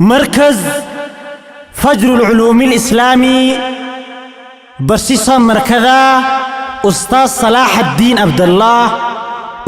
Markaz Fajrul Culuumil Islaamii barsiisaan markazaa Ustaaz Salaaxaddiin Abdallaah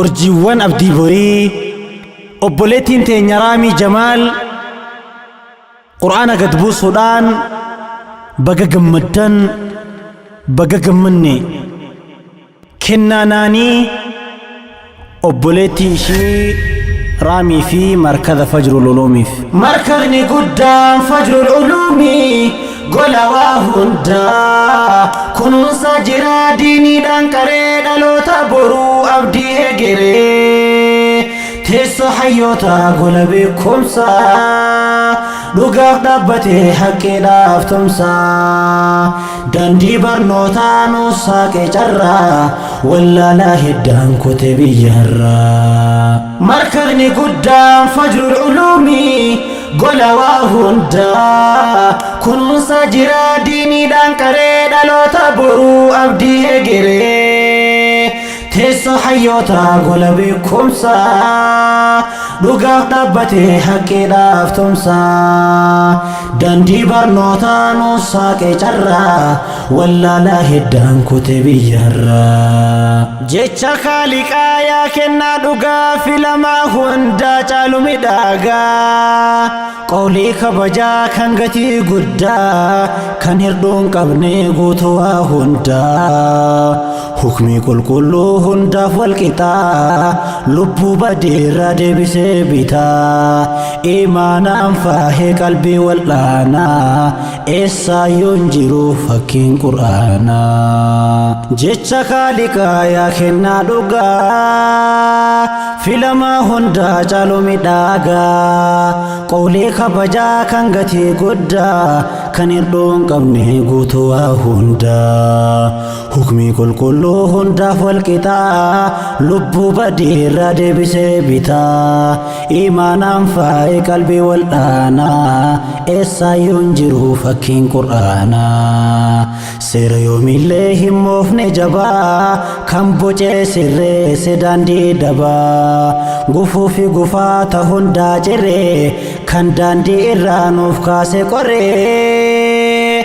urjiiwwan Abdii Borii obboleettiin teenya Raamii Jamaal Qur'aana gad buusuudhaan baga gammaddan baga gammanne kennaa naanii obboleettii ishii Raamii fi markaza Fajrul Uluumiif. Markazni guddaan Fajrul Uluumii gola waa hundaa kunuunsaa jira diiniidhaan qaree dhaloota boruu abdii hegeree teessoo hayyootaa gola beekumsaa dhugaaf dhaabbatee haqqiidhaaf tumsaa daandii barnootaa nuuf saaqee carraa wallaalaa hiddaan kute biyyarraa. Markazni guddaan Fajrul Uluumii gola waa hundaa kunuunsaa jira diiniidhaan qaree dhaloota boruu abdii hegeree teessoo hayyootaa gola beekumsaa dhugaaf dhaabbatee haqqiidhaaf tumsaa daandii barnootaa nuuf saaqee carraa wallaalaa hiddaan kute biyyarraa. Jecha kaaliqaa yaa kennaa dhugaa filamaa hundaa caalu midhaagaa qawlii kabajaa kan gatii guddaa kan hirdhuun qabne guutuu waa hundaa hukmii qulqulluu hundaaf walqixaa lubbuu badeerraa deebisee bitaa imaanaan faahee qalbii wal'aanaa eessaayyuu hin jiru fakkiin qur'aanaa. Jecha kaaliqaa yaa kennaa dhugaa filamaa hundaa caalu midhaagaa qawlii kabajaa kan gatii guddaa kan hirdhuun qabne guutuu waa hundaa hukmii qulqulluu hundaaf walqixaa lubbuu badiirraa deebisee bitaa imaanaan faa'ee qalbii wal'aanaa eessaayyuu hin jiru fakkiin qur'aanaa. Seera yoomillee hin moofne jabaa kan bocee sirreesse daandii dabaa gufuu fi gufaata hundaa ciree kan daandii irraa nuuf kaase qoree.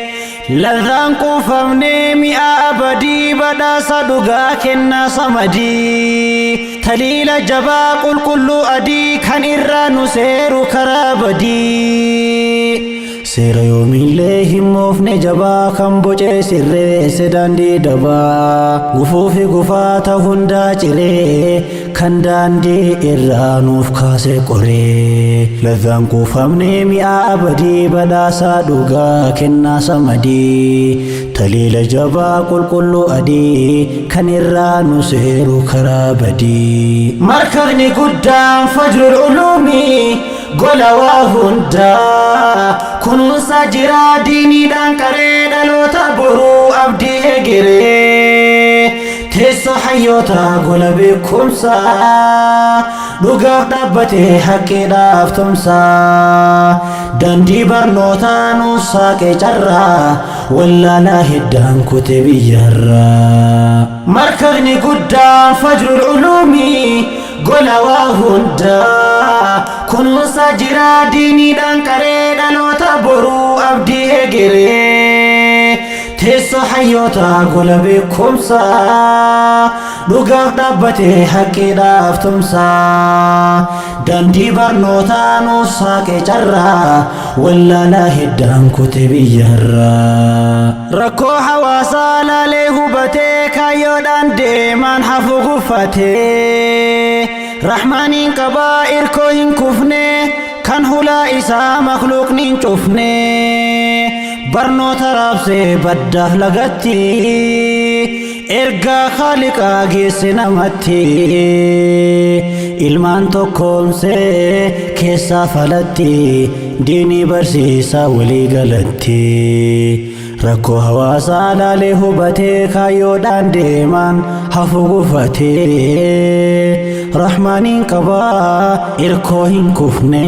Ladhaan quufamnee mi'a abadii badhaasa dhugaa kennaa samadii taliila jabaa qulqulluu adii kan irraa nu seeru karaa badii. Seera yoomillee hin moofne jabaa kan bocee sirreesse daandii dabaa gufuu fi gufaata hundaa ciree kan daandii irraa nuuf kaase qoree lazzaan kuufamnee mi'a abadii badhaasaa dhugaa kennaa samadii taliila jabaa qulqulluu adii kan irraa nu seeru karaa badii. Markabni guddaan Fajrul Uluumii gola waa hundaa kunuunsaa jira diiniidhaan qaree dhaloota boruu abdii hegeree teessoo hayyootaa gola beekumsaa dhugaaf dhaabbatee haqqiidhaaf tumsaa daandii barnootaa nuuf saaqee carraa wallaalaa hiddaan kute biyyarraa. Markabni guddaan Fajrul Uluumii gola waa hundaa kunuunsaa jira diiniidhaan qaree dhaloota boruu abdii hegeree teessoo hayyootaa gola beekumsaa dhugaaf dhaabbatee haqqiidhaaf tumsaa daandii barnootaa nuuf saaqee carraa wallaalaa hiddaan kute biyyarraa. Rakkoo hawaasaa laalee hubatee kaayyoodhaan deemaan hafu gufatee rahmaaniin qabaa irkoo hin kufne kan hulaa isaa makluuqni hin cufne barnoota raabsee baddaaf lagatti ergaa kaaliqaa geesse namatti ilmaan tokkoomsee keessaa falatti diinii barsiisaa walii galatti. Rakkoo hawaasaa laalee hubatee kaayyoodhaan deemaan hafu gufatee. Rahmaaniin qabaa irkoo hin kufne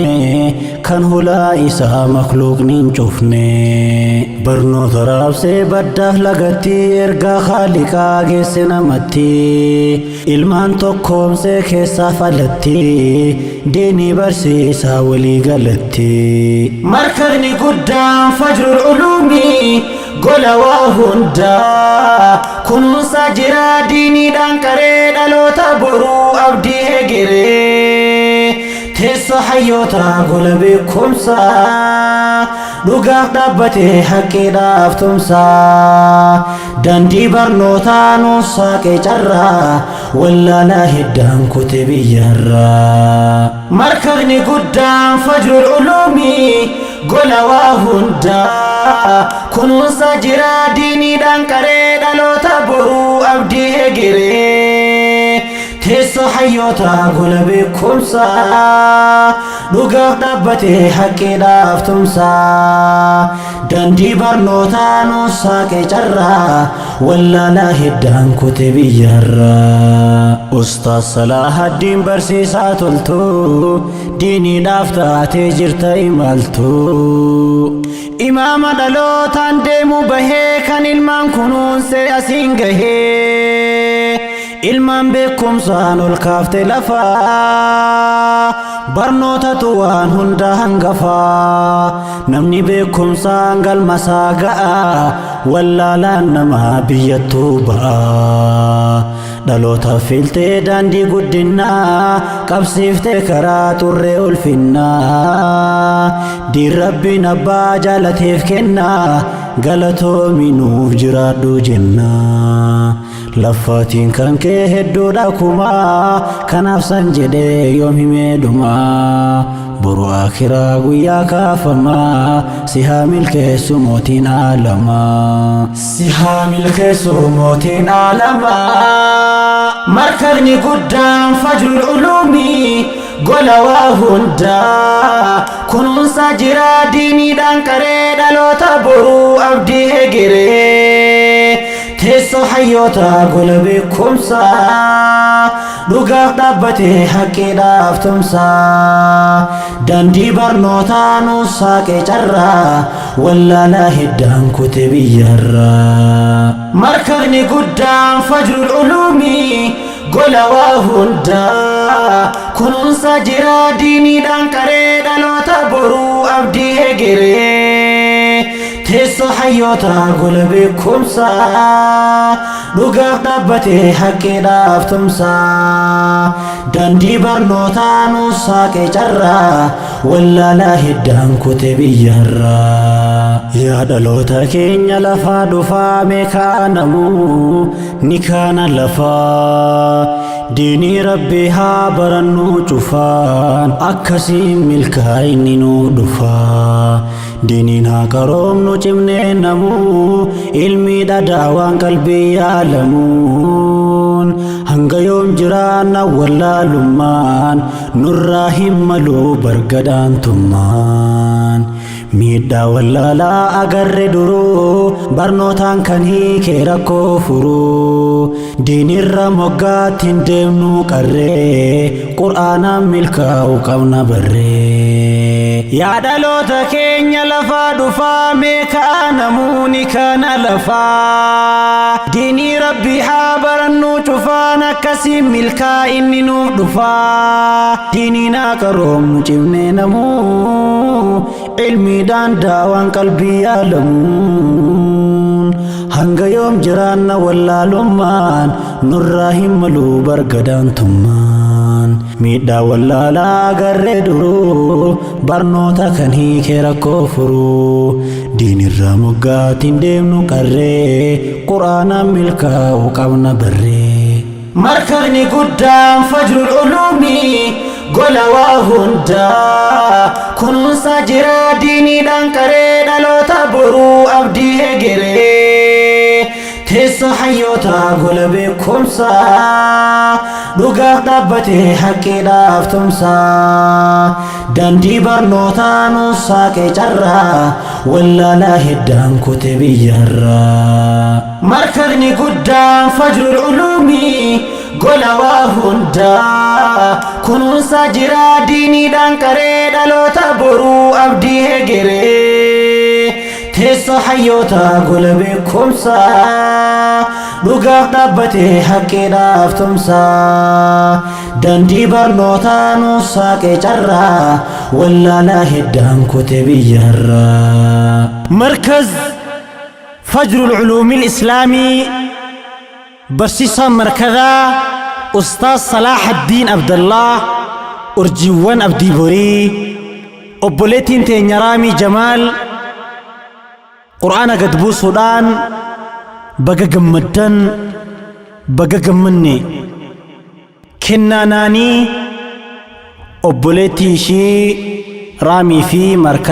kan hulaa isaa makluuqni hin cufne. Barnoota raabsee baddaaf lagatti ergaa Khaaliqaa geesse namatti. Ilmaan tokkoomsee keessaaf alatti diinii barsiisaa walii galatti. Markazni guddaan Fajrul Uluumii gola waa hundaa kunuunsaa jira diiniidhaan qaree dhaloota boruu abdii hegeree teessoo hayyootaa gola beekumsaa dhugaaf dhaabbatee haqqiidhaaf tumsaa Dandii barnootaa nuuf saaqe carraa wallaalaa hiddaan kute biyyarraa. Markazni guddaan Fajrul Uluumii gola waa hundaa kunuunsaa jira diiniidhaan qaree dhaloota boruu abdii hegeree teessoo hayyootaa gola beekumsaa dhugaaf dhaabbatee haqqiidhaaf tumsaa. Dandii barnootaa nuuf saaqe carraa wallaalaa hiddaan kute biyyarraa. Ustaaz Salaahaddiin barsiisaa toltu diiniidhaaf taatee jirta imaltu. Imaama dhalootaan deemu bahee kan ilmaan kunuunsee asiin gahee. Ilmaan beekumsaan ol kaafte lafaa barnootatu waan hunda hangafaa namni beekumsaan galmasaa ga'a wallaalaan namaa biyyattuu ba'a dhalootaaf filtee daandii guddinnaa qabsiiftee karaa xurree ulfinnaa diin rabbiin abbaa jaalateef kennaa galatoomi nuuf jiraadhu jennaa. Laffaatiin kan kee hedduudha kumaa kanaaf san jedhee yoom himee dhumaa boru akiraa guyyaa kaafamaa si haa milkeessu mootiin aalamaa. Si haa milkeessu mootiin aalamaa. Markazni guddaan fajrul uluumii gola waa hundaa kunuunsaa jira diiniidhaan qaree dhaloota boruu abdii hegeree. Teessoo hayyootaa gola beekumsaa dhugaaf dhaabbatee haqqiidhaaf tumsaa daandii barnootaa nuuf saaqe carraa wallaalaa hiddaan kute biyyarraa. Markazni guddaan Fajrul Uluumii gola waa hundaa kunuunsaa jira diiniidhaan qaree dhaloota boruu abdii hegeree. Teessoo hayyootaa gola beekumsaa dhugaaf dhaabbatee haqqiidhaaf tumsaa daandii barnootaa nuuf saaqe carraa wallaalaa hiddaan kute biyyarraa. Yaa dhaloota keenya lafaa dhufaa mee kaanamuu ni kaana lafaa diinii rabbii haa barannuu cufaan akkasiin milkaa'inni nuuf dhufaa. Diiniin haa qaroomnu cimnee namuu ilmiidha daawaan qalbii yaalamuun hanga yoom jiraanna wallaalummaan nurraa hin malu bargadaantummaan miidhaa wallaalaa agarre duruu barnootaan kan hiike rakkoo furuu diinirra moggaatti hin deemnu qarree qur'aanaan milkaa'u qabna barree. Yaa dhaloota keenya lafaa dhufaa mee ka'aa namuuni kana lafaa diinii rabbii haa barannuu cufaan akkasiin milkaa'inni nuuf dhufaa diiniin haa qaroomnu cimnee namuu ilmiidhaan daawaan qalbii yaalamuun hanga yoom jiraanna wallaalummaan nurraa hin malu bargadaantummaan Miidhaa wallaalaa agarree duruu barnoota kan hiike rakkoo furuu diinirraa moggaatiin deemnu qarree quraanaan milkaa'u qabna barree. Markazni guddaan Fajrul Uluumii gola waa hundaa kunuunsaa jira diiniidhaan qaree dhaloota boruu abdii hegeree Teessoo hayyootaa gola beekumsaa dhugaaf dhaabbatee haqqiidhaaf tumsaa Daandii barnootaa nu saaqee carraa, wallaalaa hiddaan kute biyyarraa. Markazni guddaan Fajrul Uluumii gola waa hundaa kunuunsaa jira, diiniidhaan qaree dhaloota boruu abdii hegeree. Teessoo hayyoota, gola beekumsaa, dhugaaf dhaabbatee haqqiidhaaf tumsaa. Daandii barnootaa nu saaqee carraa, wallaalaa hiddaan kute biyyarraa. Markaz Fajrul Culuumil Islaamii, barsiisaan markazaa Ustaaz Salaaxaddiin Abdallah, urjiiwwan abdii borii, obboleettiin teenya Raamii Jamaal Qur'aana gad buusuudhaan baga gammaddan, baga gammanne. Kennaanaanii obboleettii ishii Raamii fi markaza.